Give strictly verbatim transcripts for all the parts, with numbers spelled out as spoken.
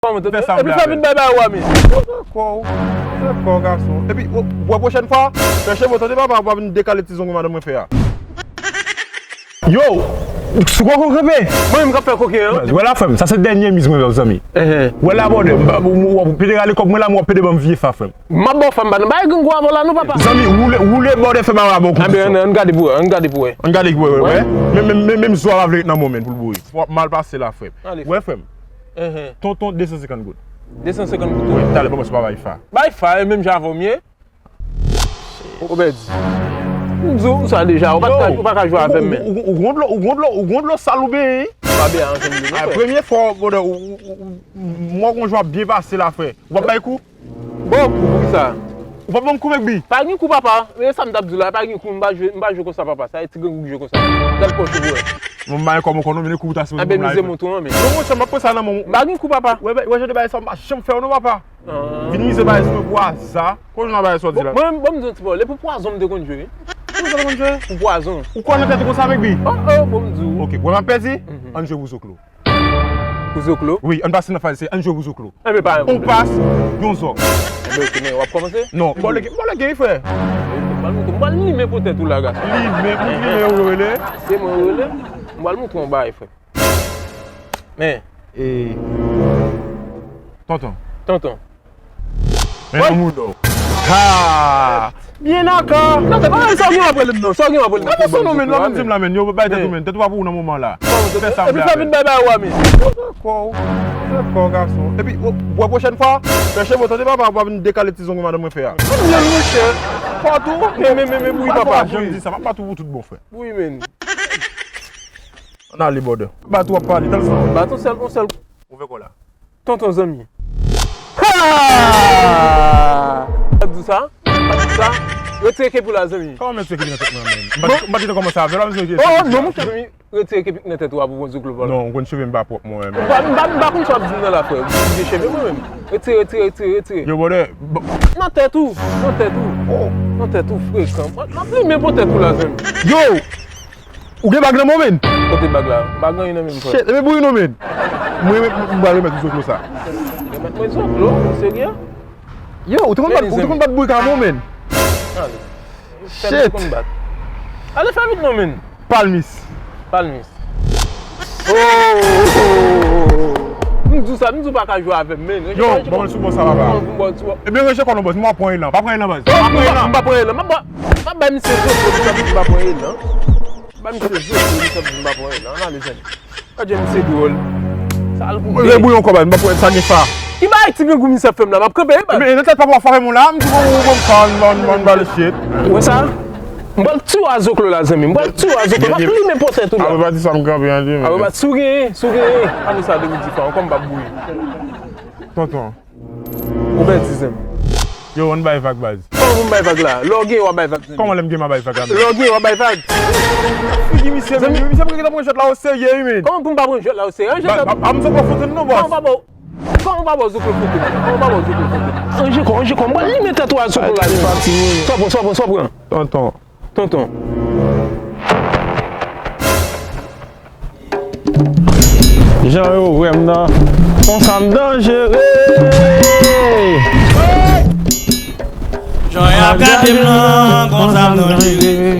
Kòman te fè sa? Epi fè vin bay bay ou a, men. Dakò, dakò, gason. Epi, w, w, pwochèn fwa, fè cheve w, tande papa, w pa vin dekale ti zong madanm mwen fè a. Yo, sou kòk ou kanpe? Mwen menm k ap fè koken an. Wè la, frè m, sa se dènye miz mwen wè w, zanmi. Wè la, brother, m pa, w, w, w ap pede rale kòb mwen la, men w ap pede ban m vye fa, frè m. M ap ba w fa, m pa nan bagay grangou avè w la non, papa. Zanmi, woule, woule, brother, fè m a ba w konplis. Anben, ann, ann gade pou wè, ann gade pou wè. Ann gade pou wè, wè. Menm, menm, menm, menm zwa pa vle nan men w, men pou l boure. W ap mal pase la, frè m. Wè, frè m. Tonton, de san senkant goud. De san senkant goud. Wi, talè, ban mwen sa pa bay fa. Bay fa, e menm jan avè w m ye. Ou pèdi. M di w sa deja, ou pa ka, ou pa ka jwe avè m, men. Ou, ou, ou gon dlo, ou gon dlo, ou gon dlo sal ou benyen, wi. Pa benyen ansanm li non, frè. Premye fwa, brother, ou, ou, ou, m wè w gon jan w ap byen pase la, frè. Ou p ap bay kou? Bon, pou kisa? Ou p ap ban m kou, Mekbi? Pa gen kou, papa. E sa m t ap di w la, pa gen kou, m pa jwe, m pa jwe konsa, papa. Sa e ti grangou ki jwe konsa. Gad pòch ou, frè. Mwen m bay kòb ankò non, men kou ou ta sipoze ban m la. Anben, mize mouton an, men. Non, monchè, m ap pran sa nan men w. M pa gen kou, papa. Wè, wè, wè, jan de bagay sa, m pa janm fè w non, papa. Vin mize bagay sou mwen pou aza. Kote w jwenn bagay sa w di la? Mwen, bon, m di w ti pawòl, e pou pwazon m te konn jwe, wi. Pou sa w te konn jwe? Pou pwazon. Ou kwè nan tèt ou konsa, Mekbi? Oh, oh, bon, m di w. Ok, wè m ap pèdi? Ann jwe pou zoklo. Pou zoklo? Wi, ann pase nan faz se ann jwe pou zoklo. Enben, pa yon pwoblèm. On pas, yon zòb. Enben, ok, men w ap kòmanse? Non, bòlè gen, bòlè gen, wi, frè. M pral montre, m pral limen potèt ou la, gason. Limen, pou limen, ou rele? Se mwen ou rele? M pral montre w yon bagay, frè. Men. E. Tonton. Tonton. Men yon moudo. Ha! Byen anka. Non, se pa sa w gen w ap rele m non. Sa w gen w ap rele m. Gade son non, men, non, men, di m la, men. Yo, bay tèt ou, men. Tèt ou pa pou ou nan moman la. Fè sa m vle avè l. Epi fè vin bay bay ou a, men. Dakò, dakò, gason. Epi, w, w, pwochèn fwa, fè cheve w, tande papa, w pa vin dekale ti zong madanm mwen fè a. Mwen menm, monchè. Patou. Men, men, men, men, bouyi papa. Janm di sa, m ap bat ou pou tout bon, frè. Bouyi, men. Ann ale, brother. Bat ou ap pale, tande sa. Bat ou sèl, on sèl. Ouvè kò la. Tonton zanmi. Ha! Pa di sa. Pa di sa. Retire kepi w la, zanmi. Kòman m retire kepi nan tèt mwen, menm? M pa, m pa t gentan kòmanse avè l, m retire kepi. Oh, non, monchè, zanmi. Retire kepi nan tèt ou a pou bon zoklo, papa. Non, ou konn cheve m pa pwòp, mwen, menm. M pa, m pa, m pa konn sa w ap di m nan la, frè. M gen cheve, mwen, menm. Retire, retire, retire, retire. Yo, brother. Nan tèt ou. Nan tèt ou. Oh. Nan tèt ou, frekan. M ap limen potèt ou la, zanmi. Yo! Ou gen bag nan men w, men? Kote bag la? M pa gen anyen nan men m, frè. Shit, e men bouyi non, men. Mwen, mwen, m pral remèt ou zoklo sa. Remèt mwen zoklo? Ou serye? Yo, ou te konn bat, ou te konn bat bouyi ka men w, men. Ale. Shit. Ale, fè vit non, men. Palmis. Palmis. Oh! M di w sa, m di w pa ka jwe avè m, men. Yo, ban mwen sou bò sa, papa. Ebyen, ranje kò non, bòs. M ap pran elan. Pa pran elan, bòs. Pa pran elan. M pa pran elan. M ap ba M ap bay misye zoklo, misye ap di m pa pran elan. Bay misye zoklo, misye ap di m pa pran elan. Ann ale, zanmi. Gad jan misye dwòl. Sa al pou byen. Rebouyon kòb la, m pa pran sa gen fa. Ki bagay ti grangou misye ap fè m la, m ap kanpe, wi, baz. Men nan tèt papa w ap fè m la, m di bon, bon, bon, bon, bon, bon, bal shit. Ou wè sa? M pral tiye w a zoklo la, zanmi. M pral tiye w a zoklo. M ap limen potèt ou la. Apre pati sa, m kanpe an di, men. Apre pati, si w genyen, si w genyen. Ann sa, depi di fa, ankò m p ap bouyi. Tonton. Ou pèdi, zanmi. Yo, ann bay vag, baz. Kòman pou m bay vag la? Lè w gen, w ap bay vag, zanmi. Kòman lè m gen, m ap bay vag la, men? Lè w gen, w ap bay vag. Figi misye, men, misye, mwen gentan pran jwèt la o serye, wi, men. Kòman pou m pa pran jwèt la o serye? An jwèt la. A m sot bò fote nou non, bòs. Kòman w pa ba w, kòman w pa ba w zoklo fote? Kòman w pa ba w zoklo fote? An jwèt kò, an jwèt kò. M pral limen tèt ou a zoklo la, men. Sa w pran, sa w pran, sa w pran. Tonton. Tonton. Jan yo wè m nan, konsa m danjere. Jan y ap gade m nan, konsa m danjere.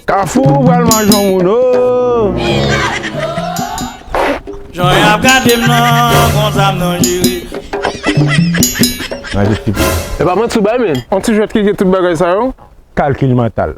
Kafou pral manje yon moun, o. Jan y ap gade m nan, konsa m danjere. Majestik. E pa manti w bay, men. On ti jwèt ki gen tout bagay sa yo. Kalkil mantal.